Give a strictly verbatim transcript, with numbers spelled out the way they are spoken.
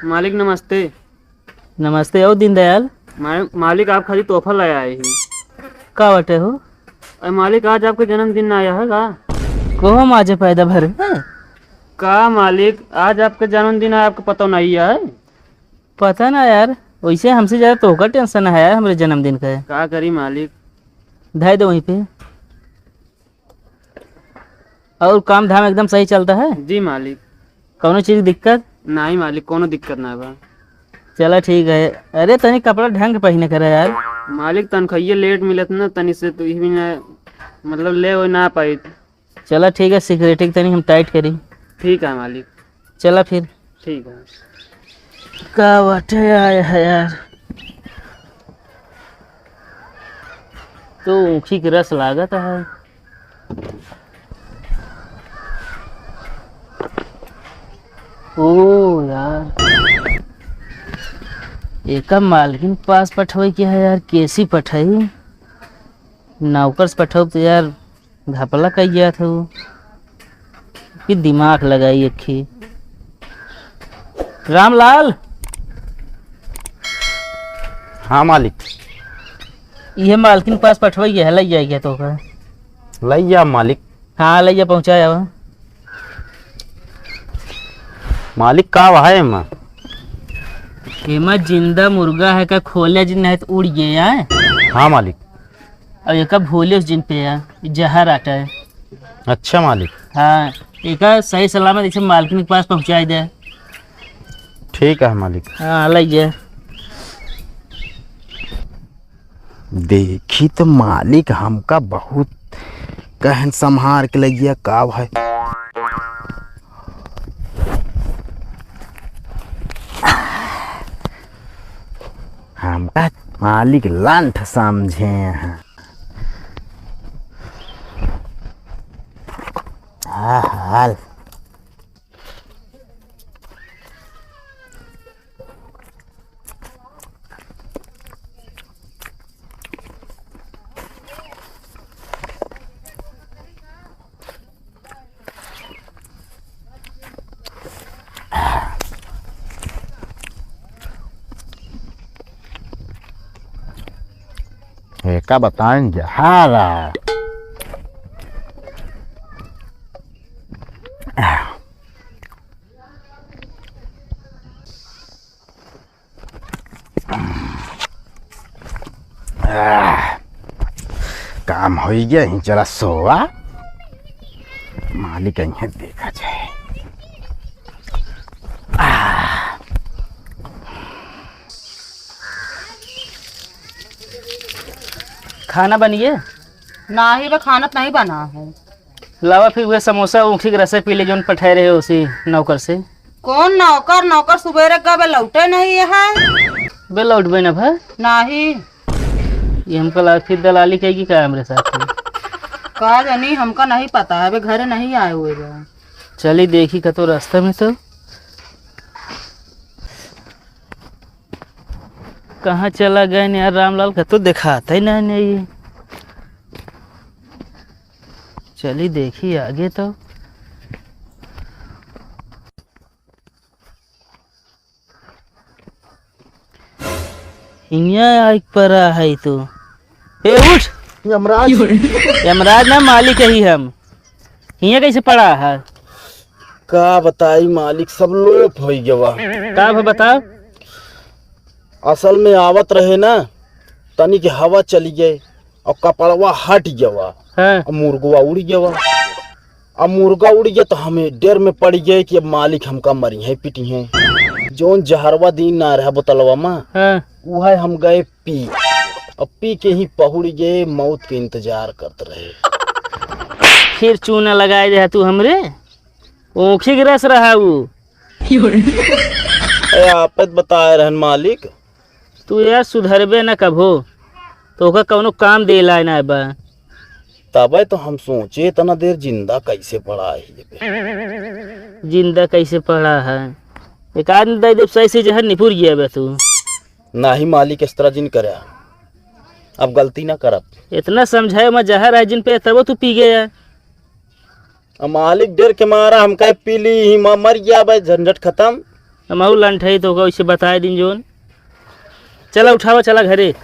मालिक नमस्ते। नमस्ते, आओ दीनदयाल। मा-, मालिक, आप खातिर तोहफा ले आए ही। का बाटे हो? अरे मालिक, आज आपके जन्मदिन ना आया है का? को हम आज पैदा भरे हैं? का मालिक, आज आपके जन्मदिन है, आपको पता नहीं है? पता ना यार, वैसे हमसे ज्यादा तोहका tension है यार हमरे जन्मदिन का। का करी मालिक? धै दो वहीं पे। और काम धाम एकदम सही चलता है? जी मालिक। कौनो चीज दिक्कत? नहीं मालिक, कोनो दिक्कत ना बा। चला ठीक है। अरे तनी कपड़ा ढंग के पहिने करे यार। मालिक तनखइये late मिलत ना, तनी से तो इही ना, मतलब ले वो ना पाई। चला ठीक है, security के तनी हम tight करी। ठीक है मालिक। चला फिर। ठीक है। का बाटे आए है यार, तो ऊखी के रस लागत है। ओ यार, एका मालकिन पास पठवई के है यार, केसी पठई, नौकर से पठव तो यार घपला कई गया था वो। कि दिमाग लगाई अखी। रामलाल। हाँ मालिक। ये मालकिन पास पठवई है, लई जाएगा तो का? लई जा मालिक। हाँ, लई जा, पहुँचा जावा। मालिक, का है एमा? एमा जिंदा मुर्गा है का, खोले जिन नहीं तो उड़ गए हैं। हाँ मालिक। और एका भोले उस जिन पे है, जहर आटा है। अच्छा मालिक। हाँ, एका सही सलामत इसे मालकिन के पास पहुँचाई दे। ठीक है मालिक। हाँ, लई जा। देखी तो मालिक हमका बहुत कहन संभार के लगिया का है। हमका मालिक लंठ समझे हैं। आ हाल। एका बताएं जहारा। आह, काम होइ गया ही, चला सोवा। मालिक अइहें देखा जाए। आह। खाना बनिए? नाही बे, खाना त नहीं बना है। लावा फिर वह समोसा ऊखी के रसे पी ले, जौन पठाए रहे उसी नौकर से। कौन नौकर? नौकर सुबेरे का बे लौटे नहीं है। बे लौटबे ना भा? नाही। ये हमका लगा फिर दलाली कहेगी का हमरे साथ में? का जानी, हमका नहीं पता है, अबे घरे नहीं आए हुए बा। चली देखी कतो रास्ता में तो। कहाँ चला गए यार रामलाल, कतो देखात ही नहीं, नहीं। चली देखी आगे तो। हियाँ आइक परा है तू। ए उठ। यमराज। यमराज ना, मालिक ही हम। हियाँ कैसे पड़ा है? का बताई मालिक, सब लोप होइ गवा। का भा बताओ? असल में आवत रहे ना, तनिक हवा चली गए और कपड़वा हट गवा। हाँ। और मुर्गवा उड़ गवा। अब मुर्गा उड़ गया तो हमें डर में पड़ गए कि अब मालिक हमका मरिहैं पिटिहैं। जौन जहरवा दीन ना रहा बोतलवा में, हाँ। उहै हम गए पी। अब पी के ही पहुड़ गए, मौत के इंतजार करत रहे। फिर चूना लगाए दे तू हमरे, ऊखी के रस रहा उ। ए, आपत बताए रहन मालिक। तू यार सुधरबे न कभो, तोहका कौनो काम देला ना बा। तबे तो हम सोचे इतना देर जिंदा कैसे पड़ा है ये पे। जिंदा कैसे पड़ा है? एक आदमी दे देब सही से जहर निपुर गया बे तू। नाही मालिक, इस तरह जिन करया, अब गलती ना करब। इतना समझाए मैं जहर है जिन पे तबो तू पी गया। अब मालिक डर के मारा हम कहे पी ली ही, म-, मर गया बे, झंझट खत्म। हम अउ लंठ है तो ओका वैसे बताए दिन जोन। चला उठावा, चला घरे।